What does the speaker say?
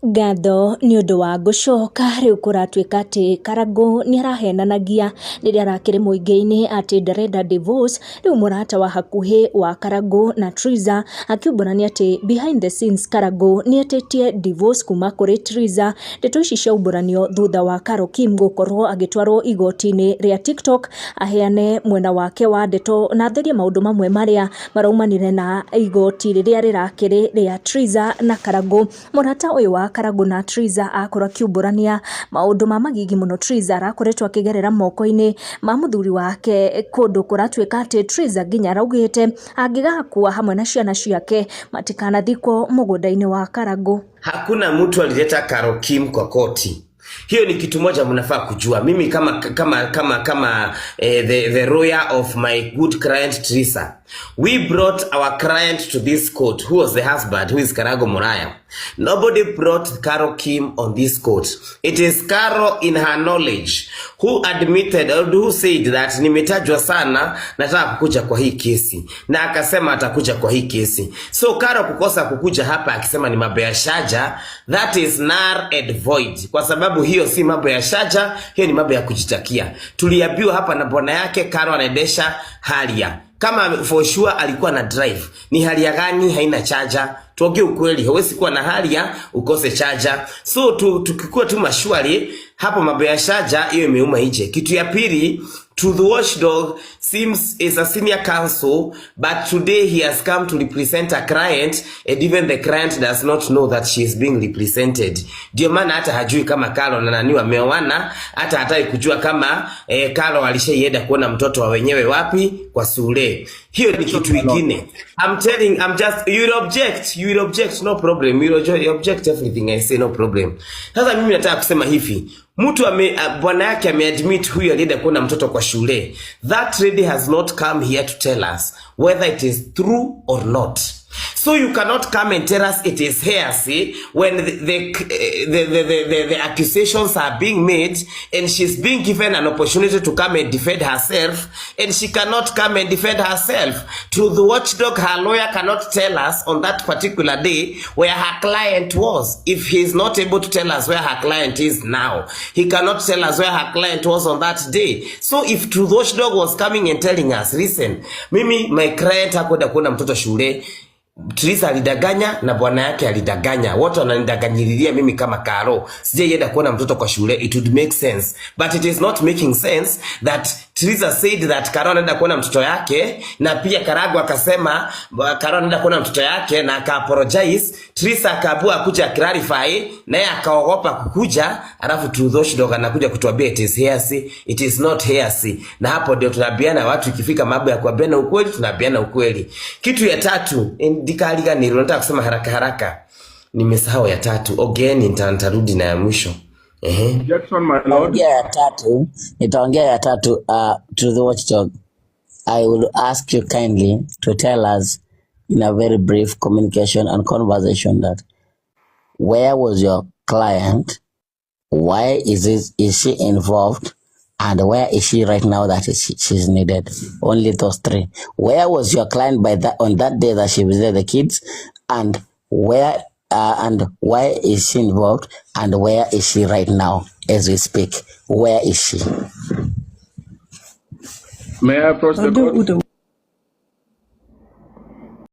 Ngatho nĩ ũndũ wa gũcoka. Rĩu kũratuĩka atĩ Karangũ nĩ arahenanagia rĩrĩa arakĩrĩ mũingĩ-inĩ atĩ ndarenda divorce. Rĩu mũrata wa hakuhĩ wa Karangũ na Triza akiumbũrania atĩ behind the scenes Karangũ nĩ etĩtie divorce kuma kũrĩ Triza. Ndeto ici ciaumbũranio thutha wa Carol Kim gũkorwo agĩtwarwo igoti-inĩ rĩa TikTok aheane mwena wake wa ndeto na atherie maũndũ mamwe marĩa maraumanire na igoti rĩrĩa rĩrakĩrĩ rĩa Triza na Karangũ. Mũrata ũyũ wa Karangũ na Triza akorwo akiumbũrania maũndũ ma magigi mũno Triza arakoretwo akĩgerera moko-inĩ ma mũthuri wake, kũndũ kũratuĩka atĩ Triza nginya araugĩte angĩgakua hamwe na ciana ciake matikanathikwo mũgũnda-inĩ wa Karangũ. Hakuna mtu alileta Carol Kim kwa koti. Hiyo ni kitu moja mnafaa kujua. Mimi kama the lawyer of my good client Trisa. We brought our client to this court, who was the husband, who is Karago Muraya. Nobody brought Carol Kim on this court. It is Carol in her knowledge who admitted or who said that nimetajwa sana, nataka kukuja kwa hii kesi, na akasema atakuja kwa hii kesi. So Carol kukosa kukuja hapa akisema ni mambo ya charger, that is null and void, kwa sababu hiyo si mambo ya charger, hiyo ni mambo ya kujitakia. Tuliambiwa hapa na bwana yake Carol anaendesha Harrier, kama for sure alikuwa na drive, ni Harrier gani haina charger? Tuongee ukweli, hauwezi kuwa na Harrier ukose charger. So tukikuwa tu mashwari hapo, mambo ya charger hiyo imeuma nje. Kitu ya pili, to the watchdog seems is a senior counsel, but today he has come to represent a client and even the client does not know that she is being represented. Ndio maana hata hajui kama Carol na nani wameoana, hata hataki kujua kama Carol alishaienda kuona mtoto wa wenyewe wapi kwa Sule. Hiyo ni kitu ingine. I'm telling, I'm just, you will object, you will object, no problem. You will object everything I say, no problem. Sasa mimi nataka kusema hivi, mtu ame bwana yake ameadmit huyu alienda kuona mtoto kwa shule. That lady has not come here to tell us whether it is true or not. So you cannot come and tell us it is hearsay when the accusations are being made and she's being given an opportunity to come and defend herself and she cannot come and defend herself. To the watchdog, her lawyer cannot tell us on that particular day where her client was. If he is not able to tell us where her client is now, he cannot tell us where her client was on that day. So if Truth Watchdog was coming and telling us, "Listen, mimi my client hakwenda kuona mtoto shule, Trisa alidanganya na bwana yake alidanganya, wote wananidanganyililia mimi kama Karo, sijaienda kuona mtoto kwa shule," it would make sense. But it is not making sense that Trisa said that Karo anaenda kuona mtoto yake, na pia Karago akasema Karo anaenda kuona mtoto yake na aka apologize. Trisa akaambiwa akuja clarify, naye akaogopa kukuja, alafu Truth Watchdog anakuja kutuambia it is hearsay. It is not hearsay. Na hapo ndio tunaambiana watu, ikifika mambo ya kuambiana ukweli, tunaambiana ukweli. Kitu ya tatu ndikariganirwo, nataka kusema haraka haraka, nimesahau ya tatu. Ogeni, nitarudi na ya mwisho. Ehe. Objection, my lord. Nitaongea ya tatu, nitaongea ya tatu. To the watchdog, I will ask you kindly to tell us in a very brief communication and conversation that where was your client, why is she involved, and where is she right now that she's needed? Only those three. Where was your client by that on that day that she visited the kids, and where and why is she involved, and where is she right now as we speak? Where is she? May I approach the Order, court? Order.